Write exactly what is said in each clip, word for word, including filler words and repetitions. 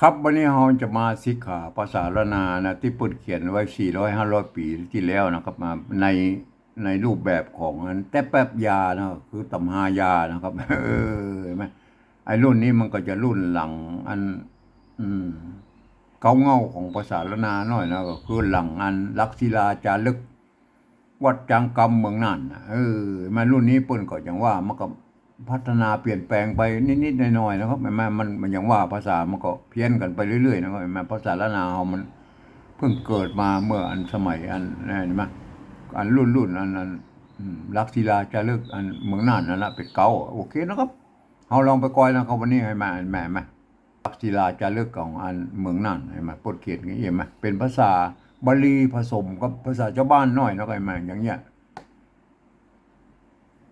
ครับ วันนี้เฮาจะมาสิกขาภาษาล้านนานะ ตี้เปิ้นเขียนไว้สี่ร้อยห้าร้อยปี๋ตี้แล้วนะครับ มาใน ในรูปแบบของอันแต๊แป๊บยานะ คือต๋ำฮายานะครับ เออ หันก่อ ไอ้รุ่นนี้มันก็จะรุ่นหลังอัน อืม เก๊าเง้าของภาษาล้านนาหน่อยนะ ก็คือหลังอันลักษณ์ศิลาจารึก วัดจางกำเมืองน่านนะ เออ มารุ่นนี้เปิ้นก็อย่างว่ามันก็พัฒนาเปลี่ยนแปลงไปนิดๆ หน่อยๆ นะครับ มัน มัน มันอย่างว่าภาษามันก็เพี้ยนกั๋นไปเรื่อยๆ นะครับ มันภาษาล้านนาเฮามันเพิ่งเกิดมาเมื่ออันสมัยอัน หันก่อ อันรุ่นๆ อัน อัน อืม ลักษณ์ศิลาจารึกอันเมืองน่านนั่นละ เป๋นเก๊า โอเคนะครับ เฮาลองไปกอยนะครับ วันนี้หันก่อ หันก่อ หันก่อ ลักษณ์ศิลาจารึกของอันเมืองน่าน หันก่อ เปิ้นเขียนอย่างอี้ หันก่อ เป๋นภาษาบาลีผสมกับภาษาจาวบ้านหน่อยนะ หันก่อ อย่างเงี้ย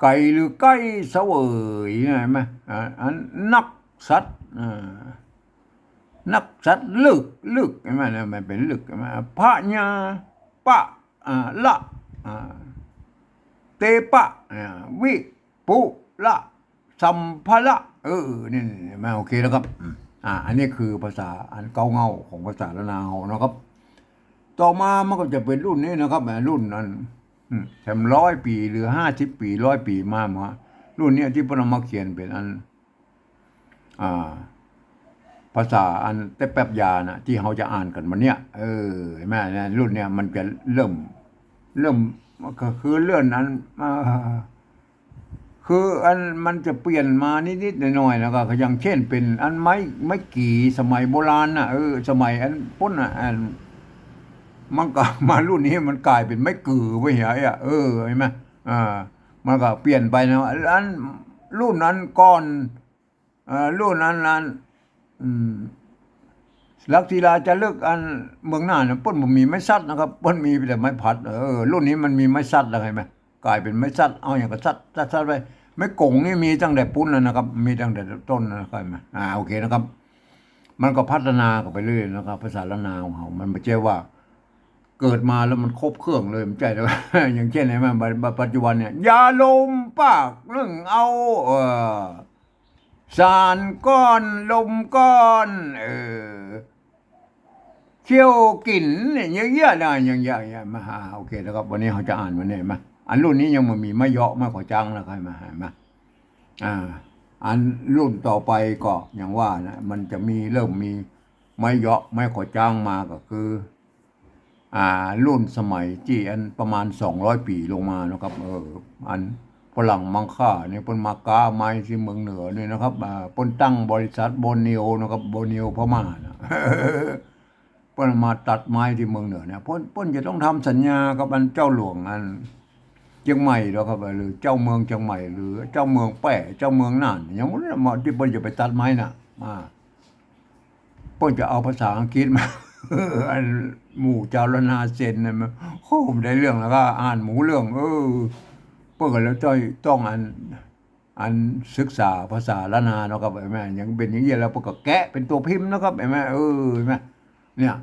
ไก่หรือไก้เสวยนะ หันก่อ อ่า อันนักสัตว์ อ่า นักสัตว์ลึก ลึก หันก่อ นะ มันเป๋นลึก หันก่อ พญา ปะ อ่า ละ อ่า เตปะ อ่า วิปุละ สัมภะละ เออ นี่ นี่ นี่ มา โอเคนะครับ อืม อ่า อันนี้คือภาษาอันเก๊าเง้าของภาษาล้านนาเฮานะครับ ต่อมามันก็จะเป๋นรุ่นนี้นะครับ อ่า รุ่นอัน อืม แถมร้อยปี๋หรือห้าสิบปี๋ ร้อยปี๋มา มา รุ่นเนี้ยตี้เปิ้นเอามาเขียนเป๋นอัน อ่า ภาษาอันแต๊แป๊บยานะ ตี้เฮาจะอ่านกั๋นวันเนี้ย เออ หันก่อ นะ รุ่นเนี้ยมันจะเริ่ม เริ่ม ก็คือเรื่องอัน อ่า คืออันมันจะเปลี่ยนมานิดๆ หน่อยๆ นะ ก็อย่างเช่นเป๋นอันไม้ ไม้กี่สมัยโบราณน่ะ เออ สมัยอันปู๊นน่ะ อัน มันก็มารุ่นนี้มันก๋ายเป๋นไม้กือไปเหียอ่ะ เออ หันก่อ อ่า มันก็เปลี่ยนไปนะ อันรุ่นอันก่อน เอ่อ รุ่นอันนั้น อืม ลักษณ์ศิลาจารึกอันเมืองน่านน่ะ เปิ้นบ่มีไม้สัตว์นะครับ เปิ้นมีแต่ไม้พัด เออ รุ่นนี้มันมีไม้สัตว์แล้ว หันก่อ ก๋ายเป๋นไม้สัตว์ เอาหยังก็สัตว์ สัตว์ สัตว์ไป ไม้ก๋งนี่มีตั้งแต่ปู๊นแล้วนะครับ มีตั้งแต่ต้นนะครับ หันก่อ อ่า โอเคนะครับ มันก็พัฒนากั๋นไปเรื่อยนะครับ ภาษาล้านนาของเฮา มันบ่ใจ้ว่าเกิดมาแล้วมันครบเครื่องเลย บ่ใจ้นะ อย่างเช่น หันก่อ ปัจจุบันเนี่ย ยาลมปากนึ่งเอา เอ่อ สารก้อน ลมก้อน เออ เคี้ยวกิ๋นเนี่ย เยอะแยะนะ อย่าง อย่าง อย่าง มา อ่า โอเคนะครับ วันนี้เฮาจะอ่านวันนี้มา อันรุ่นนี้ยังบ่มีไม้เหยาะ ไม้ขอจ๊างนะครับ หันก่อ หันก่อ อ่า อันรุ่นต่อไปก็อย่างว่านะ มันจะมี เริ่มมีไม้เหยาะ ไม้ขอจ๊างมา ก็คือ อ่า รุ่นสมัยตี้อันประมาณสองร้อยปี๋ลงมานะครับ เออ อันฝรั่งมังค่านี่เปิ้นมาก๊าไม้ตี้เมืองเหนือนี่นะครับ อ่า เปิ้นตั้งบริษัทโบนิวนะครับ โบนิวพม่านะ เปิ้นมาตัดไม้ตี้เมืองเหนือเนี่ย เปิ้น เปิ้นจะต้องทำสัญญากับอันเจ้าหลวงอันเจียงใหม่แล้วครับ หรือเจ้าเมืองเจียงใหม่ หรือเจ้าเมืองแป้ เจ้าเมืองน่าน อย่างหมดแหละ ตี้เปิ้นจะไปตัดไม้น่ะ มา เปิ้นจะเอาภาษาอังกฤษมา อันหมู่จาวล้านนาเซ็นน่ะ มัน โอ้ บ่ได้เรื่องแล้วก็อ่านบ่ฮู้เรื่อง เออ เปิ้นก็เลยต้อง ต้องอัน อันศึกษาภาษาล้านนาเนาะครับ หันก่อ ยังเป๋นอย่างอี้แล้ว เปิ้นก็แกะเป๋นตั๋วพิมพ์นะครับ หันก่อ เออ หันก่อ เนี่ย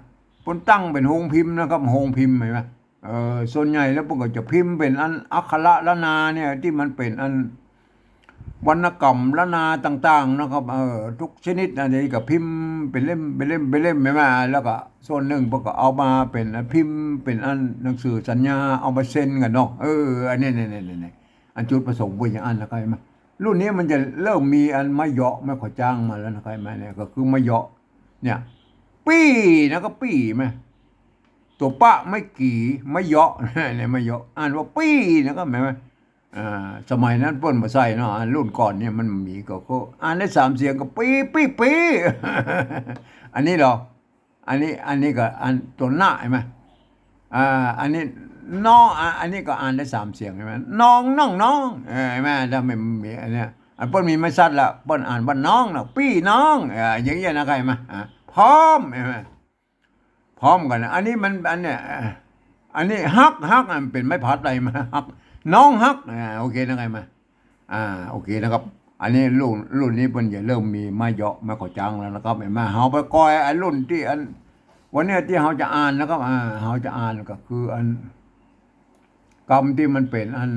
เปิ้นตั้งเป๋นโฮงพิมพ์นะครับ โฮงพิมพ์ หันก่อ เออ ส่วนใหญ่แล้วเปิ้นก็จะพิมพ์เป๋นอันอักขระล้านนาเนี่ย ตี้มันเป๋นอันวรรณกรรมล้านนาต่างๆ นะครับ เออ ทุกชนิด อันนี้ก็พิมพ์เป๋นเล่ม เป๋นเล่ม เป๋นเล่ม หันก่อ แล้วก็ส่วนนึ่งเปิ้นก็เอามาเป๋นอันพิมพ์ เป๋นอันหนังสือสัญญา เอามาเซ็นกั๋นเนาะ เออ อันนี้ นี่ นี่ นี่ นี่ อันจุดประสงค์เปิ้นอย่างอั้นนะครับ หันก่อ รุ่นนี้มันจะเริ่มมีอันไม้เหยาะ ไม้ขอจ๊างมาแล้วนะครับ หันก่อ เนี่ย ก็คือไม้เหยาะ เนี่ย ปี้นะครับ ปี้ หันก่อ ตั๋วปะ ไม้กี่ ไม้เหยาะ เนี่ย ไม้เหยาะ อ่านว่าปี้นะครับ หันก่อ อ่า สมัยนั้นเปิ้นบ่ใช้เนาะ อันรุ่นก่อนเนี่ยมันมีก็ ก็อ่านได้สามเสียงก็ปี้ ปี้ ปี้ อันนี้เหรอ อันนี้ อันนี้ก็อันตั๋วนะ หันก่อ อ่า อันนี้น้อง อ่า อันนี้ก็อ่านได้สามเสียง หันก่อ น้อง น้อง น้อง เออ หันก่อ ถ้ามันมีอันเนี้ย อันเปิ้นมีไม้สัตว์ละ เปิ้นอ่านว่าน้องนะ ปี้น้อง เออ อย่างเงี้ยนะครับ หันก่อ อ่า พร้อม หันก่อ พร้อมกั๋นนะ อันนี้มัน อันเนี้ย อ่า อันนี้ฮัก ฮัก อ่ะ มันเป๋นไม้ผัดอะไรมา ฮัก น้องฮัก อ่า โอเคนะครับ หันก่อ อ่า โอเคนะครับ อันนี้รุ่น รุ่นนี้เปิ้นจะเริ่มมีไม้เหยาะ ไม้ขอจ๊างแล้วนะครับ หันก่อ เฮาไปกอยไอ้รุ่นตี้อัน วันเนี้ยตี้เฮาจะอ่านนะครับ อ่า เฮาจะอ่านก็คืออัน กำตี้มันเป๋นอัน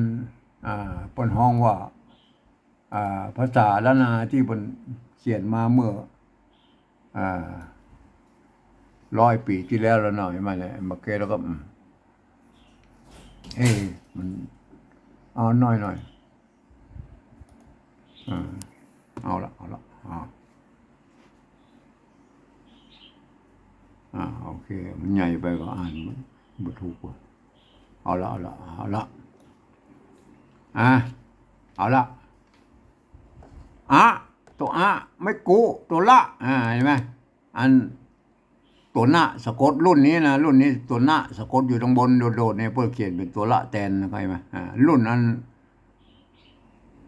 อ่า เปิ้นฮ้องว่า อ่า ภาษาล้านนาตี้เปิ้นเขียนมาเมื่อ อ่า ร้อยปี๋ตี้แล้วแล้วเนาะ หันก่อเนี่ย เมื่อกี้แล้วก็ อืม เอ๊ะ มัน เอาหน่อยหน่อย อ่า เอาละ เอาละ อ่า อ่า โอเค มันใหญ่ไปก็อ่านบ่ถูกว่ะ เอาละ เอาละ เอาละ อ่า เอาละ อะ ตั๋วอะ ไม้กุ ตั๋วละ อ่า หันก่อ อัน ตั๋วนะสะกด รุ่นนี้นะ รุ่นนี้ตั๋วนะสะกดอยู่ตางบนโดดๆ เนี่ย เปิ้นเขียนเป๋นตั๋วละแตน หันก่อ หันก่อ อ่า รุ่นอัน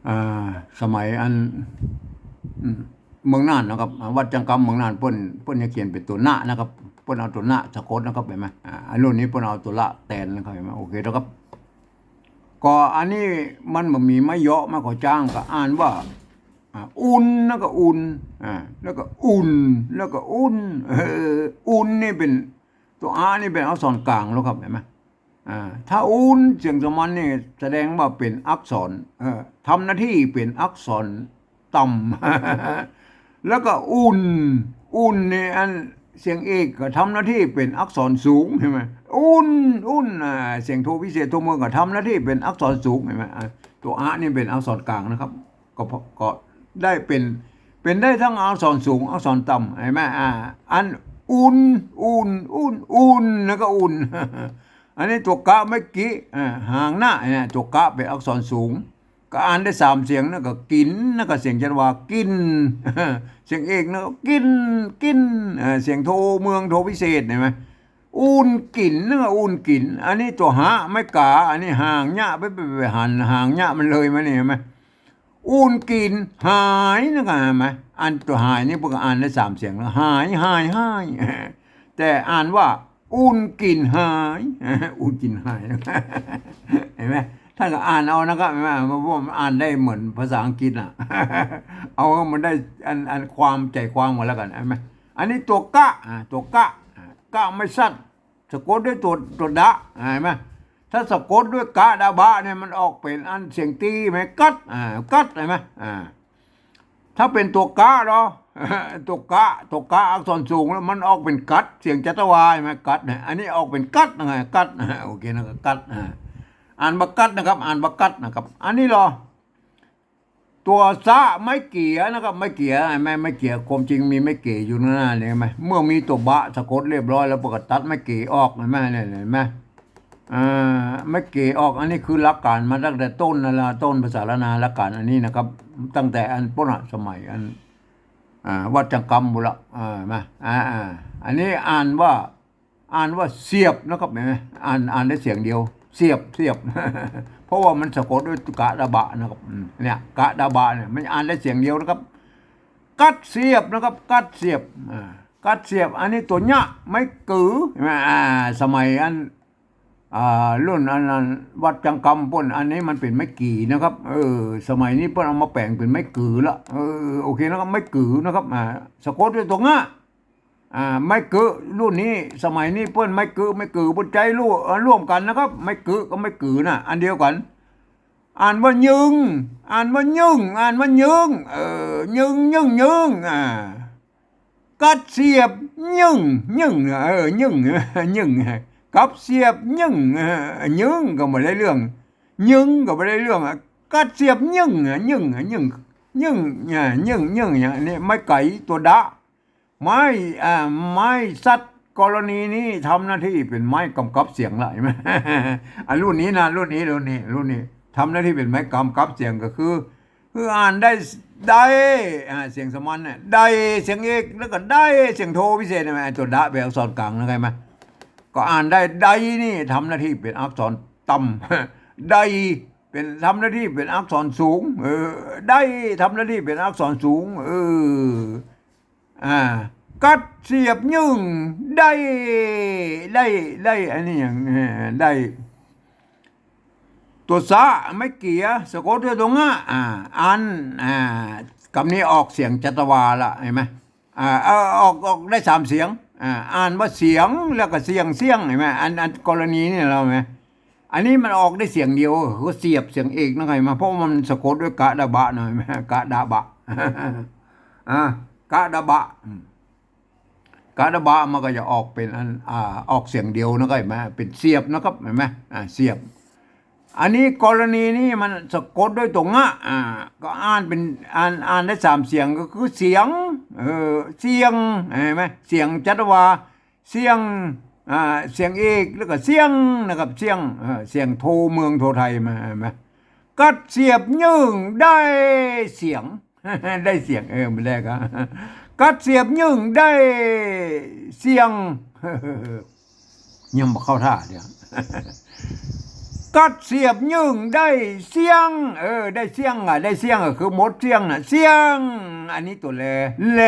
อ่า สมัยอัน อืม เมืองน่านนะครับ อ่า วัดจังกำเมืองน่าน เปิ้น เปิ้นจะเขียนเป๋นตั๋วนะนะครับ เปิ้นเอาตั๋วนะสะกดนะครับ หันก่อ อ่า อันรุ่นนี้เปิ้นเอาตั๋วละแตนนะครับ หันก่อ โอเคนะครับ ก็อันนี้มันบ่มีไม้เหยาะ ไม้ขอจ้าง ก็อ่านว่า อ่า อุ่น แล้วก็อุ่น อ่า แล้วก็อุ่น แล้วก็อุ่น เออ อุ่นนี่เป๋น ตั๋วอะนี่เป๋นอักษรกลางแล้วครับ หันก่อ อ่า ถ้าอุ่นเสียงสามัญนี่แสดงว่าเป๋นอักษร เอ่อ ทำหน้าตี้เป๋นอักษรต่ำ แล้วก็อุ่น อุ่นนี่อันเสียงเอกก็ทำหน้าตี้เป๋นอักษรสูง หันก่อ อุ่น อุ่น อ่า เสียงโทพิเศษโทเมืองก็ทำหน้าตี้เป๋นอักษรสูง หันก่อ อ่า ตั๋วอะนี่เป๋นอักษรกลางนะครับ ก็พอ ก็ได้เป๋น เป๋นได้ตึงอักษรสูง อักษรต่ำ หันก่อ อ่า อันอุ่น อุ่น อุ่น อุ่น แล้วก็อุ่น อันนี้ตั๋วกะไม้กิ อ่า หางนะ เนี่ย ตั๋วกะเป๋นอักษรสูง ก็อ่านได้สามเสียงนะ ก็กิ๋น แล้วก็เสียงจัตวา กิ๋น เสียงเอกนะ ก็กิ๋น กิ๋น เอ่อ เสียงโทเมือง โทพิเศษ หันก่อ อุ่นกิ๋น แล้วก็อุ่นกิ๋น อันนี้ตั๋วหะ ไม้ก๋า อันนี้หางเยียะไป ไป ไปหันหางเยียะมันเลยมานี่ หันก่อ อุ่นกิ๋นหาย หันก่อ หันก่อ อันตั๋วหายนี่เปิ้นก็อ่านได้สามเสียงแล้ว หาย หาย หาย แต่อ่านว่า อุ่นกิ๋นหาย อุ่นกิ๋นหาย หันก่อ ต้านก็อ่านเอานะครับ หันก่อ เพราะว่ามันอ่านได้เหมือนภาษาอังกฤษน่ะ เอามันได้อัน อันความ ใจ๋ความกั๋นแล้วกั๋น หันก่อ อันนี้ตั๋วกะ อ่า ตั๋วกะ อ่า กะไม้สัตว์ สะกดด้วยตั๋ว ตั๋วดะ หันก่อ ถ้าสะกดด้วยกะดะบะเนี่ย มันออกเป๋นอันเสียงตี้ หันก่อ กัด อ่า กัด หันก่อ อ่า ถ้าเป๋นตั๋วกะเนาะ ตั๋วกะ ตั๋วกะอักษรสูงแล้วมันออกเป๋นกัด เสียงจัตวา หันก่อ กัด เนี่ย อันนี้ออกเป๋นกัด หันก่อ กัด โอเคนะ กัด อ่า อ่านบ่ากัดนะครับ อ่านบ่ากัดนะครับ อันนี้ลอ ตั๋วสะ ไม้เก๋ยนะครับ ไม้เก๋ย หันก่อ ไม้เก๋ย ความจริงมีไม้เก๋ยอยู่ข้างหน้าเนี่ย หันก่อ เมื่อมีตั๋วบะสะกดเรียบร้อยแล้ว เปิ้นก็ตัดไม้เก๋ยออก หันก่อ เนี่ย หันก่อ อ่า ไม้เก๋ยออก อันนี้คือหลักก๋านมาตั้งแต่ต้นนั่นละ ต้นภาษาล้านนา หลักก๋านอันนี้นะครับ ตั้งแต่อันปู้นน่ะ สมัยอัน อ่า วัดจังกำปู้นละ อ่า หันก่อ อ่า อ่า อันนี้อ่านว่า อ่านว่าเสียบนะครับ หันก่อ อ่าน อ่านได้เสียงเดียว เสียบ เสียบ เพราะว่ามันสะกดด้วยกะดะบะนะครับ อืม เนี่ย กะดะบะเนี่ย มันอ่านได้เสียงเดียวนะครับ กัดเสียบนะครับ กัดเสียบ อ่า กัดเสียบ อันนี้ตั๋วเยียะ ไม้กือ หันก่อ อ่า สมัยอัน อ่า รุ่นอันนั้น วัดจังกำปู้น อันนี้มันเป๋นไม้กี่นะครับ เออ สมัยนี้เปิ้นเอามาแป๋งเป๋นไม้กือละ เออ โอเคนะครับ ไม้กือนะครับ อ่า สะกดด้วยตั๋วงะ อ่า ไม้กือ รุ่นนี้ สมัยนี้เปิ้นไม้กือ ไม้กือ เปิ้นใจ๊ร่วม เอ่อ ร่วมกั๋นนะครับ ไม้กือกับไม้กือน่ะ อันเดียวกั๋น อ่านว่ายึง อ่านว่ายึง อ่านว่ายึง เออ ยึง ยึง ยึง อ่า กัดเสียบ ยึง ยึง เออ ยึง ยึง กับเสียบ ยึง เออ ยึงก็บ่ได้เรื่อง ยึงก็บ่ได้เรื่อง อ่ะ กัดเสียบ ยึง อ่ะ ยึง อ่ะ ยึง ยึง อ่ะ ยึง ยึง อย่างนี้ ไม้ไก๋ตั๋วดะ ไม้ อ่า ไม้สัตว์ กรณีนี้ทำหน้าตี้เป๋นไม้ก๋ำกับเสียงละ หันก่อ อ่ะ รุ่นนี้นะ รุ่นนี้ รุ่นนี้ รุ่นนี้ ทำหน้าตี้เป๋นไม้ก๋ำกับเสียงก็คือ คืออ่านได้ ได้ อ่า เสียงสามัญเนี่ย ได้ เสียงเอก แล้วก็ได้ เสียงโทพิเศษ หันก่อ ตั๋วดะเป๋นอักษรกลางนะ หันก่อ ก็อ่านได้ ได้ นี่ทำหน้าตี้เป๋นอักษรต่ำ ได้ เป๋น ทำหน้าตี้เป๋นอักษรสูง เออ ได้ ทำหน้าตี้เป๋นอักษรสูง เออ อ่า กัดเสียบยึง ได้ ได้ ได้ อันนี้อย่าง เออ ได้ ตั๋วสะ ไม้เก๋ย สะกดด้วยตั๋วงะ อ่า อัน อ่า กำนี้ออกเสียงจัตวาละ หันก่อ อ่า เออ ออก ออกได้สามเสียง อ่า อ่านว่าเสียง แล้วก็เสียง เสียง หันก่อ อัน อันกรณีนี้เรา หันก่อ อันนี้มันออกได้เสียงเดียว คือเสียบ เสียงเอกนะ หันก่อ เพราะมันสะกดด้วยกะดะบะนะ หันก่อ กะดะบะ อ่า กะดะบะ อืม กะดะบะมันก็จะออกเป๋นอัน อ่า ออกเสียงเดียวนะครับ หันก่อ เป๋นเสียบนะครับ หันก่อ อ่า เสียบ อันนี้กรณีนี้มันสะกดด้วยตั๋วงะ อ่า ก็อ่านเป๋น อ่าน อ่านได้สามเสียงก็คือเสียง เออ เสียง หันก่อ เสียงจัตวา เสียง อ่า เสียงเอก แล้วก็เสียงนะครับ เสียง เออ เสียงโทเมืองโทไทย หันก่อ กัดเสียบนึ่งได้เสียง ได้เสียง เออ มันได้ก็ กัดเสียบนึ่งได้เสียง ยังบ่เข้าท่าเดี๋ยว กัดเสียบนึ่งได้เสียง เออ ได้เสียงอ่ะ ได้เสียงอ่ะ คือหมดเสียงน่ะ เสียง อันนี้ตั๋วแล แล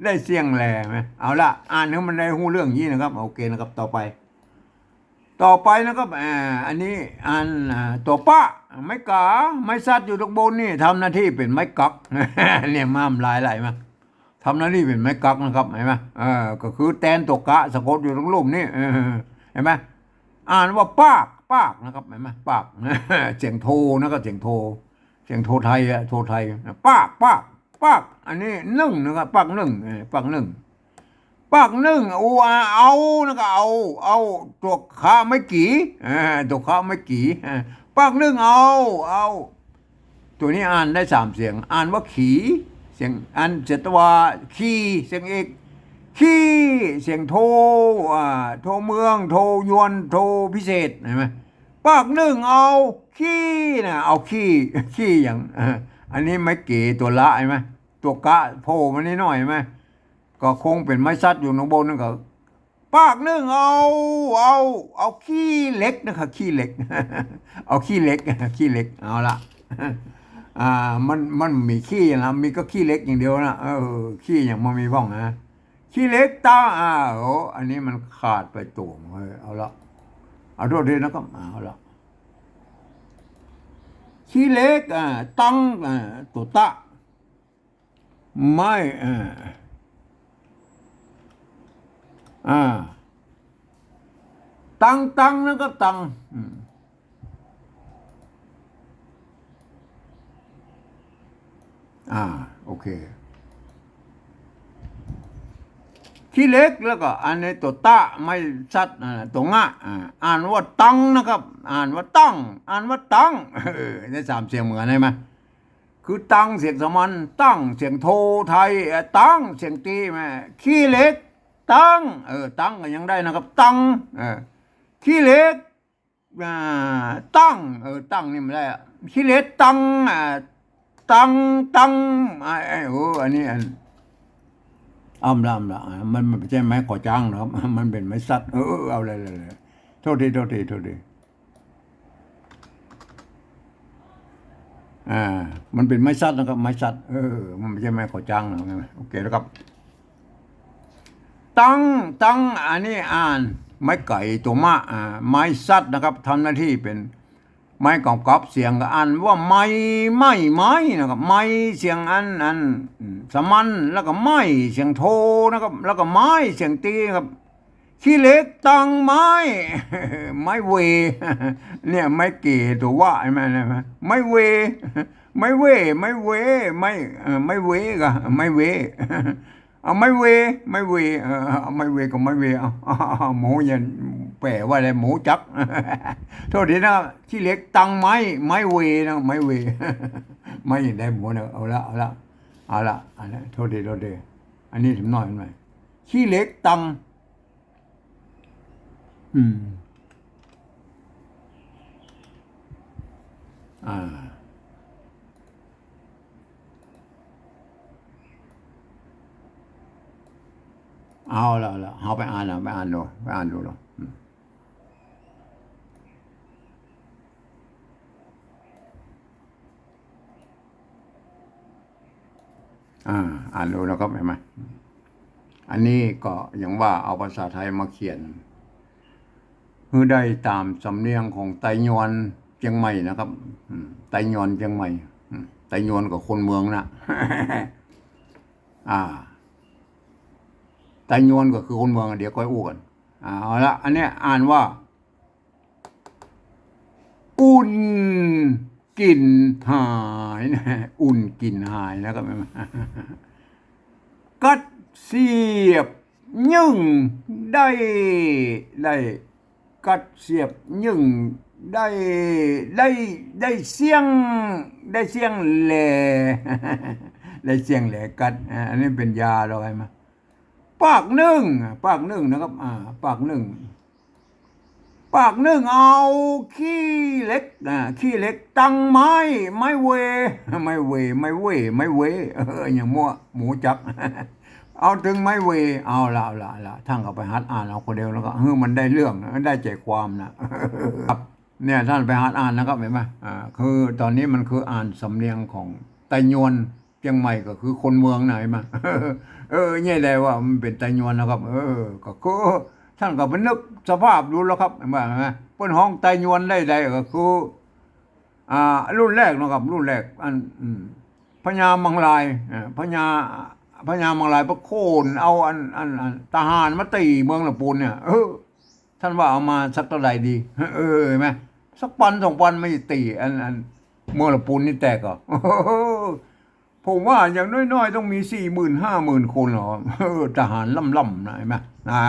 ได้เสียงแล หันก่อ เอาละ อ่านหื้อมันได้ฮู้เรื่องอี้นะครับ โอเคนะครับ ต่อไป ต่อไปนะครับ อ่า อันนี้อ่าน อ่า ตั๋วปะ ไม้ก๋า ไม้สัตว์อยู่ตรงบนนี่ทำหน้าตี้เป๋นไม้กั๊ก เนี่ย มาหลายหลายมา ทำหน้าตี้เป๋นไม้กั๊กนะครับ หันก่อ เออ ก็คือแตนตั๋วกะสะกดอยู่ตรงลุ่มนี่ เออ หันก่อ อ่านว่าปาก ปากนะครับ หันก่อ ปาก เสียงโทนะครับ เสียงโท เสียงโทไทยอะ โทไทย ปาก ปาก ปาก อันนี้นึ่งนะครับ ปากนึ่ง เออ ปากนึ่ง ปากนึ่ง เอา เอานะครับ เอา เอาตั๋วขะไม้กี่ อ่า ตั๋วขะไม้กี่ อ่า ปากนึ่ง เอา เอา ตั๋วนี้อ่านได้สามเสียง อ่านว่าขี เสียงอันจัตวา ขี เสียงเอก ขี้ เสียงโท อ่า โทเมือง โทยวน โทพิเศษ หันก่อ ปากนึ่ง เอาขี้นะ เอาขี้ ขี้อย่าง อ่า อันนี้ไม้เก๋ตั๋วละ หันก่อ ตั๋วกะโผล่มานิดหน่อย หันก่อ ก็คงเป๋นไม้สัตว์อยู่ตรงบนนั่นก็ ปากนึ่ง เอา เอา เอาขี้เหล็กนะครับ ขี้เหล็ก เอาขี้เหล็ก ขี้เหล็ก เอาละ อ่า มัน มันมีขี้นะ มีก็ขี้เหล็กอย่างเดียวนะ เออ ขี้อย่างมันมีบ้างนะ ขี้เหล็กตา อ่า โอ้ อันนี้มันขาดไปตั๋วเว้ย เอาละ เอาโทษทีนะครับ เอาละ ขี้เหล็ก อ่า ตัง อ่า ตั๋วตะ ไม้ อ่า อ่า ตัง ตังนะครับ ตัง อืม อ่า โอเค ขี้เหล็ก แล้วก็อันนี้ตั๋วตะ ไม้สัตว์ อ่า ตั๋วงะ อ่า อ่านว่าตังนะครับ อ่านว่าตัง อ่านว่าตัง เออ ได้สามเสียงเหมือนกัน หันก่อ คือตัง เสียงสามัญ ตัง เสียงโทไทย เอ่อ ตัง เสียงตี มา ขี้เหล็ก ตัง เออ ตังก็ยังได้นะครับ ตัง เออ ขี้เหล็ก อ่า ตัง เออ ตังนี่มันได้อะ ขี้เหล็กตัง อ่า ตัง ตัง อ่า เออ โอ้ อันนี้อัน อำละ อำละ อ่า มัน มันไม่ใช่ไม้ก่อจ๊างนะครับ มันเป๋นไม้สัตว์ เออ เออ เอาเลย เลย เลย โทษที โทษที โทษที อ่า มันเป๋นไม้สัตว์นะครับ ไม้สัตว์ เออ มันไม่ใช่ไม้ก่อจ๊างนะครับ โอเคแล้วครับ ตัง ตัง อันนี้อ่าน ไม้ไก๋ตั๋วมะ อ่า ไม้สัตว์นะครับ ทำหน้าตี้เป๋นไม้ก๋ำกับเสียง ก็อ่านว่าไม้ ไม้ ไม้นะครับ ไม้ เสียงอัน อัน อืม สามัญ แล้วก็ไม้ เสียงโทนะครับ แล้วก็ไม้ เสียงตีนะครับ ขี้เหล็กตังไม้ ไม้เว เนี่ย ไม้เก๋ตั๋ววะ หันก่อ ไม้เว ไม้เว ไม้เว ไม้ เอ่อ ไม้เวก็ ไม้เว เอาไม้เว ไม้เว เออ เอาไม้เวก็ไม้เว เอา เอา เอา หมูเย็น แป๋ว่าอะไร หมูจัก โทษทีนะ ขี้เหล็กตังไม้ ไม้เวนะ ไม้เว ไม้ได้หมดนะ เอาละ เอาละ เอาละ เอาละ โทษที โทษที อันนี้ถามหน่อย ถามหน่อย ขี้เหล็กตัง อืม อ่า เอาละ เอาละ เอาไปอ่านละ ไปอ่านดู ไปอ่านดูละ อืม อ่า อ่านดูนะครับ หันก่อ อันนี้ก็อย่างว่าเอาภาษาไทยมาเขียน หื้อได้ต๋ามสำเนียงของไตยวนเจียงใหม่นะครับ อืม ไตยวนเจียงใหม่ อืม ไตยวนก็คนเมืองนะ อ่า ไตยวนก็คือคนเมือง เดี๋ยวก้อยอู้กั๋น อ่า เอาละ อันเนี้ยอ่านว่า อุ่นกลิ่นหายนะ อุ่นกลิ่นหายนะครับ กัด เสียบนึ่งได้ ได้กัด เสียบนึ่งได้ ได้ ได้เสี้ยง ได้เสี้ยงแหล่ ได้เสี้ยงแหล่กัด อ่า อันนี้เป๋นยาเฮา หันก่อ ปากนึ่ง อ่า ปากนึ่งนะครับ อ่า ปากนึ่ง ปากนึ่งเอาขี้เหล็ก อ่า ขี้เหล็กตังไม้ ไม้เว ไม้เว ไม้เว ไม้เว เออ อย่างมั่ว หมูจัก เอาเถิงไม้เว เอาละ เอาละ เอาละ ต้านก็ไปหัดอ่านเอาคนเดียวแล้วก็ หื้อมันได้เรื่อง ได้ใจ๋ความนะ ครับ เนี่ย ต้านไปหัดอ่านนะครับ หันก่อ อ่า คือต๋อนนี้มันคืออ่านสำเนียงของไตยวน เจียงใหม่ก็คือคนเมืองนะ หันก่อ เออ เนี่ยแหละว่ามันเป๋นไตยวนนะครับ เออ ก็คือ ต้านก็ไปนึกสภาพดูแล้วครับ หันก่อ หันก่อ เปิ้นฮ้องไตยวนได้ใดก็คือ อ่า รุ่นแรกนะครับ รุ่นแรก อัน อืม พญามังราย อ่า พญา พญามังรายไปโค่นเอาอัน อัน อัน ทหารมาตี๋เมืองละปูนเนี่ย เออ ต้านว่าเอามาสักเต้าใดดี เออ หันก่อ สักปันสองปันมาตี๋อัน อัน เมืองละปูนนี่แตกเหรอ ผมว่าอย่างน้อยๆ ต้องมีสี่หมื่นห้าหมื่นคนเหรอ เออ ทหารล่ำๆ นะ หันก่อ อ่า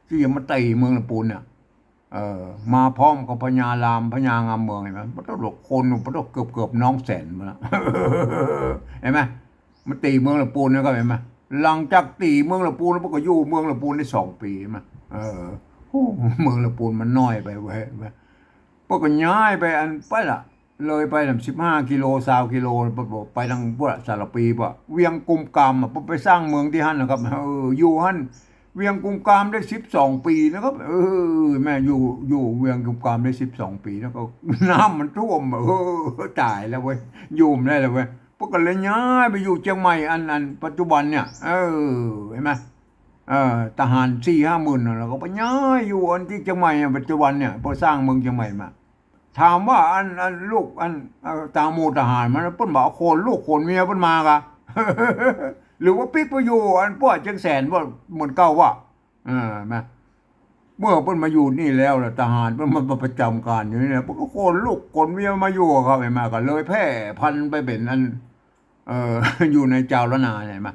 ตี้จะมาตี๋เมืองละปูนเนี่ย เออ มาพร้อมกับพญาราม พญางามเมือง หันก่อ มันต้องหลายคน มันต้องเกือบๆ น้องแสนมาแล้ว หันก่อ มาตี๋เมืองละปูนนะครับ หันก่อ หลังจากตี๋เมืองละปูนแล้ว เปิ้นก็อยู่เมืองละปูนได้สองปี หันก่อ เออ โอ้ เมืองละปูนมันน้อยไปเว้ย หันก่อ เปิ้นก็ย้ายไปอันไปละ เลยไปตั้งสิบห้ากิโล ซาวกิโล ไป ไปตางพวกสารภี พวกเวียงกุมกามอะ ไปสร้างเมืองตี้หั้นนะครับ เออ อยู่หั้น เวียงกุมกามได้สิบสองปีนะครับ เออ แม่ อยู่ อยู่เวียงกุมกามได้สิบสองปี แล้วก็น้ำมันท่วม เออ ต๋ายแล้วเว้ย อยู่บ่ได้แล้วเว้ย เปิ้นก็เลยย้ายไปอยู่เจียงใหม่ อัน อันปัจจุบันเนี่ย เออ หันก่อ เออ ทหารสี่ห้าหมื่นน่ะ แล้วก็ไปย้ายอยู่อันตี้เจียงใหม่อะ ปัจจุบันเนี่ย พอสร้างเมืองเจียงใหม่มา ถามว่าอัน อันลูกอัน เอ่อ ตางหมู่ทหารมัน เปิ้นบ่าขนลูกขนเมียเปิ้นมาก่ะ หรือว่าปิ๊กไปอยู่อันป้อเจียงแสนบ่เหมือนเก่าวะ เออ แม่น เมื่อเปิ้นมาอยู่นี่แล้วล่ะ ทหารเปิ้นมาประจำการอยู่นี่แล้ว เปิ้นก็ขนลูกขนเมียมาอยู่ครับ หันก่อ ก็เลยแพร่พันธุ์ไปเป๋นอัน เอ่อ อยู่ในจาวล้านนา หันก่อ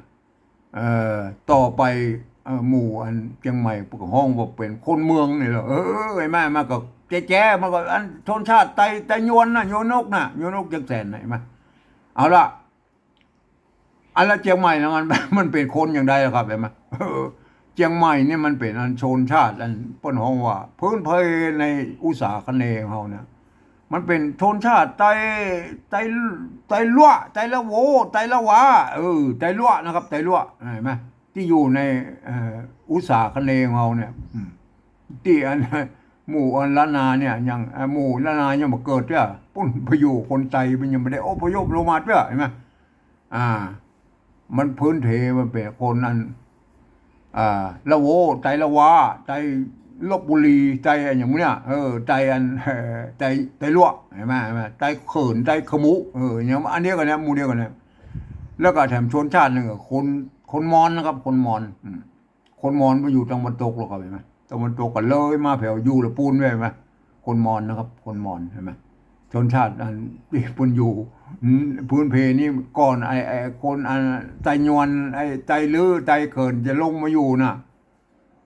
เอ่อ ต่อไป เอ่อ หมู่อันเจียงใหม่เปิ้นก็ฮ้องว่าเป๋นคนเมืองนี่แหละ เออ หันก่อ มันก็แจ๊ๆ มันก็อันชนชาติไต ไตยวนน่ะ ยวนกน่ะ ยวนกเจียงแสนน่ะ หันก่อ เอาละ อันละเจียงใหม่น่ะมัน มันเป๋นคนอย่างใดล่ะครับ หันก่อ เออ เจียงใหม่นี่มันเป๋นอันชนชาติอันเปิ้นฮ้องว่า พื้นเพในอุษาคเนย์ของเฮาเนี่ย มันเป๋นชนชาติไต ไต ไตลัวะ ไตละโว ไตละวา เออ ไตลัวะนะครับ ไตลัวะ หันก่อ ตี้อยู่ใน เอ่อ อุษาคเนย์ของเฮาเนี่ย อืม ตี้อัน หมู่อันล้านนาเนี่ย ยัง เอ่อ หมู่ล้านนายังบ่เกิดเตื้อ ปุ้นไปอยู่คนไต มันยังบ่ได้อพยพลงมาเตื้อ หันก่อ อ่า มันพื้นเพมันเป๋นคนอัน อ่า ละโว ไตละวา ไตลพบุรี ไตอันอย่างเนี้ย เออ ไตอัน เอ่อ ไต ไตลัวะ หันก่อ หันก่อ ไตเขิน ไตขมุ เออ อย่างอันเดียวกั๋นเนี่ย หมู่เดียวกั๋นเนี่ย แล้วก็แถมชนชาตินึ่งอะ คน คนมอญนะครับ คนมอญ อืม คนมอญไปอยู่ตางตะวันตกแล้วครับ หันก่อ ตางตะวันตกก็เลยมาแผวอยู่ละปูนด้วย หันก่อ คนมอญนะครับ คนมอญ หันก่อ ชนชาติอันตี้เปิ้นอยู่ อืม พื้นเพนี่ก่อนไอ้ ไอ้คนอันไตยวน ไอ้ไตลื้อ ไตเขินจะลงมาอยู่น่ะ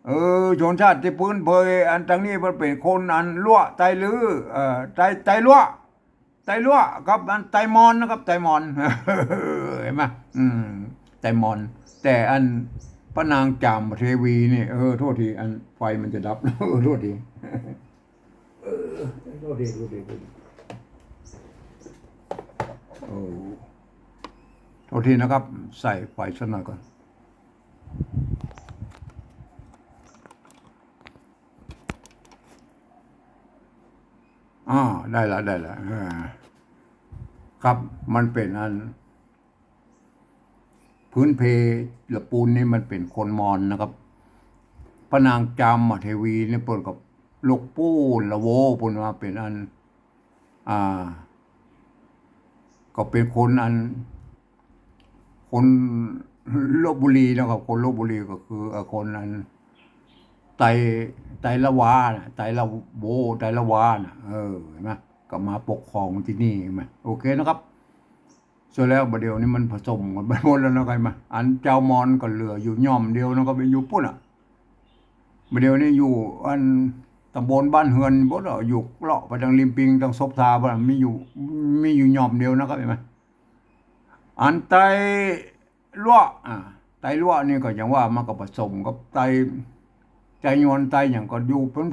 เออ ชนชาติตี้พื้นเพอันตางนี้มันเป๋นคนอันลัวะ ไตลื้อ เอ่อ ไต ไตลัวะ ไตลัวะครับ อันไตมอญนะครับ ไตมอญ หันก่อ อืม ไตมอญ แต่อันพระนางจามเทวีนี่ เออ โทษที อันไฟมันจะดับ เออ โทษที เออ โทษที โทษที โทษที โอ้ โทษทีนะครับ ใส่ไฟสักหน่อยก่อน อ่า ได้ละ ได้ละ อ่า ครับ มันเป๋นอัน พื้นเพละปูนนี่มันเป๋นคนมอญนะครับ พระนางจามเทวีนี่เปิ้นก็ลกปู้นละโว เปิ้นว่าเป๋นอัน อ่า ก็เป๋นคนอัน คนลพบุรีนะครับ คนลพบุรีก็คือ เอ่อ คนอัน ไต ไตละวาน่ะ ไตละโว ไตละวาน่ะ เออ หันก่อ ก็มาปกครองตี้นี่ หันก่อ โอเคนะครับ ส่วนแล้วบ่าเดี่ยวนี้มันผสมกั๋นไปหมดแล้วนะ เข้าใจ๋ไหม อันจาวมอญก็เหลืออยู่หย่อมเดียวนะครับ อยู่ปู๊นน่ะ บ่าเดี่ยวนี้อยู่อันต๋ำบลบ้านเฮือนหมดแล้ว อยู่เลาะไปตางริมปิง ตางซบเซาปู๊นน่ะ มีอยู่ มีอยู่หย่อมเดียวนะครับ เข้าใจ๋ไหม อันไตลัว อ่า ไตลัวนี่ก็อย่างว่ามันก็ผสมกับไต ไตยวน ไตหยังก็อยู่โผล่น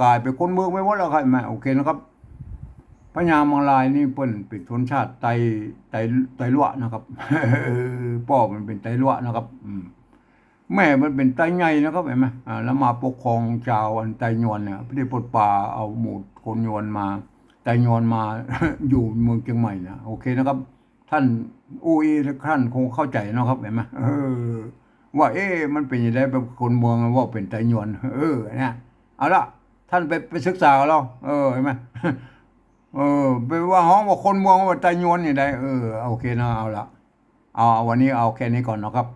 ก๋ายเป๋นคนเมืองไปหมดแล้ว เข้าใจ๋ไหม โอเคนะครับ พญามังรายนี่เปิ้นเป๋นชนชาติไต ไต ไตลัวนะครับ ป้อมันเป๋นไตลัวนะครับ อืม แม่มันเป๋นไตใหญ่นะครับ เข้าใจ๋ไหม อ่า แล้วมาปกครองจาวอันไตยวนเนี่ย ตี้ปลดปล่อยเอาหมู่คนยวนมา ไตยวนมา อยู่เมืองเจียงใหม่นะ โอเคนะครับ ต้านอู้อี้ต้านคงเข้าใจ๋เนาะครับ เข้าใจ๋ไหม เออ ว่า เอ๊ะ มันเป๋นจะได๋ เป๋นคนเมืองว่าเป๋นไตยวน เออ เนี่ย เอาละ ต้านไป ไปศึกษาเอา เออ เข้าใจ๋ไหม เออ ไปว่าฮ้องว่าคนเมืองว่าไตยวนนี่ได้ เออ โอเคเนาะ เอาละ เอา วันนี้เอาแค่นี้ก่อนเนาะครับ